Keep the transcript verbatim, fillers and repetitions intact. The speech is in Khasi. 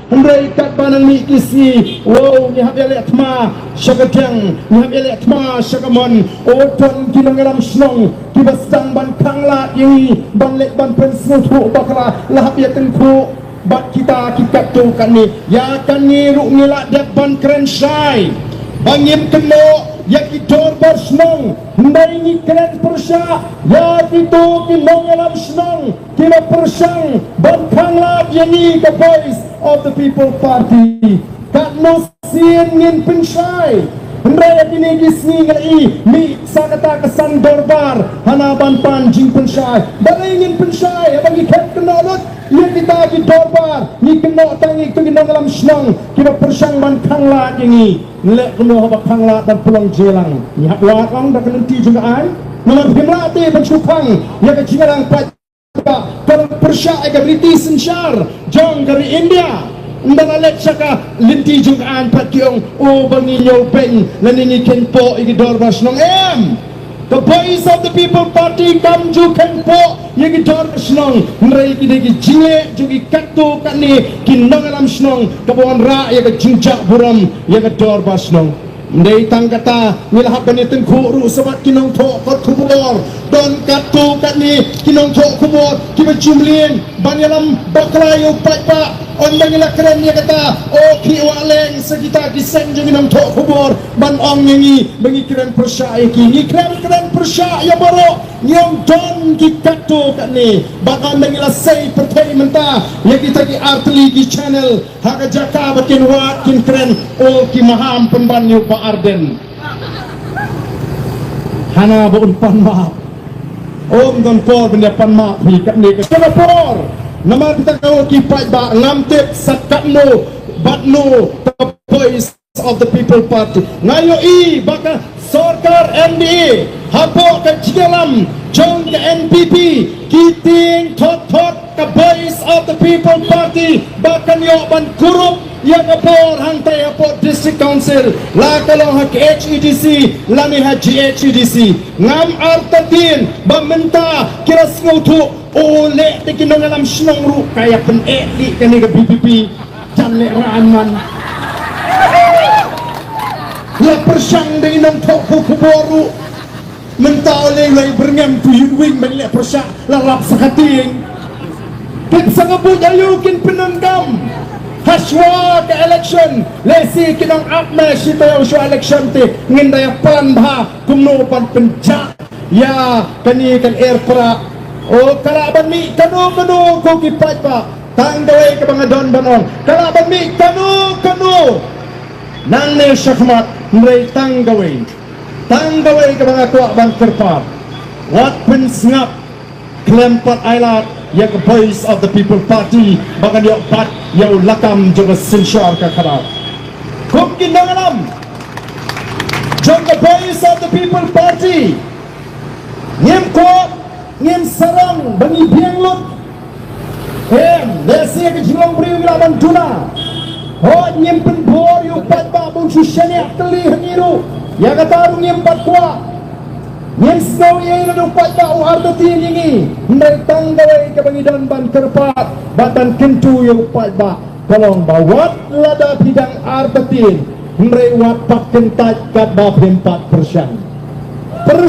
Hynrei katba nang mih ki sngi, wow, ngi hap ïaleh thma sha ka diang, ngi hap ïaleh thma sha ka mon. O, don ki nongïalam shnong kiba sdang ban khanglad ïa ngi, ban leit ban pynsngewthuh bakla, la hap ïa tyngkhuh bad kita ki katto katne. Ïa kane ruh ngi la dep ban kren shai ba ngim kynnoh ïa ki dorbar shnong, hynrei ngi kren pyrshah ïa kito ki nongïalam shnong kiba pyrshang ban khanglad ïa ngi ka Voice of the People Party. Katno sien ngin pynshai, hynrei ha kine ki sngi ngi la ïohi mih sa kata ka san dorbar hana ban pan jingpynshai. Balei ngin pynshai haba ngi khet kynnoh lut ïa kita ki dorbar? Ngi kynnoh tang ïa kito ki nongïalam shnong kiba pyrshang ban khanglad ïa ngi. Leh kumno haba khanglad ban pynlong jingïalang? Ngi hap wad ong da ka lynti jong ka aiñ. Namar phim lah te ban shu khang ïa ka jingïalang pat ba ka long pyrshah ïa ka riti synshar jong ka ri India. Ynda la leit sha ka lynti jong ka aiñ pat ki ong, o, ba ngi ñiew beiñ lane ngi kheiñpoh ïa ki dorbar shnong. Em, ka Voice of the People Party kam ju kheiñpoh ïa ki dorbar shnong, hynrei ki dei ki jingleh jong ki katto katne ki nongïalam shnong kaba wanrah ïa ka jingjah burom ïa ka dorbar shnong. Ym dei tang kata, ngi la hap ban ïatyngkhuh ruh sa bad ki nongthoh kot khubor. Don katto katne ki nongthoh khubor kiba ju mlien ban ïalam bakla ïa u paidbah. Ynda ngi la kren ïa kata, o, ki wah leng sa kita ki seng jong ki nongthoh khubor ban ong ïa ngi ba ngi kren pyrshah ïa ki. Ngi khlem kren pyrshah ïa baroh, ngi ong don ki katto katne. Bad ynda ngi la sei pyrthei mynta ïa kita ki artylli ki channel, ha ka jaka ba kin wad kin kren, o, ki maham pynban ïa u Bah Ardent. Hana ba un pan map. Ym don por ban ïa pan map hi katne ka por. Namar kata ka, o ki paidbah, ngam tip sa katno bad no ka Voice of the People Party. Nga ïohi ba ka sorkar N D A hapoh ka jingïalam jong ka N P P ki tieng thot thot ka Voice of the People Party ba kan ïoh ban kurup ïa ka bor hangtai hapoh District Council, la ka long ha K H A D C lane ha G H A D C. Ngam artatien ba mynta ki la sngewthuh, o, leh te ki nongïalam shnong ruh ka ïa pyneh dih kane ka V P P. Jan leh ra'an man. La pyrshang da i nongthoh khubor ruh. Mynta u lei lei byrngem tu yut wing ban leh pyrshah la lap sa ka tieng. Peit sa ka buit aïu kin pyndonkam. Hashwa ka election, lehse ki nong ap me shi taïew shwa election te ngin da ïa plan bha kumno ban pynjah ïa kane ka lyer prah. O, ka lah ban mih kano kano ko ki paidbah. Tang kawei kaba nga don ban ong, ka lah ban mih kano kano nangne shakhmat, hynrei tang kawei, tang kawei kaba nga kwah ban kyrpad, wat pynsngap khlem pat ailad ïa ka Voice of the People Party ba kan ïoh bat ïa u lakam jong ka synshar ka khadar. Kum ki nongïalam jong ka Voice of the People Party, ngim kwah, ngim sarong ba ngi biang lut. Em, lehse ka jinglong briew ngi lah ban duna. Hooid, ngim pynbor ïa u paidbah ba un shu shaniah kylli ha ngi ruh. Ïa kata ruh ngim pat kwah. Ngim sngew ei ei lada u paidbah u artatien ïa ngi. Hynrei tang kawei kaba ngi don ban kyrpad bad ban kyntu ïa u paidbah ka long ba wat lada phi dang artatien, hynrei wat pat kyntait katba phim pat pyrshang.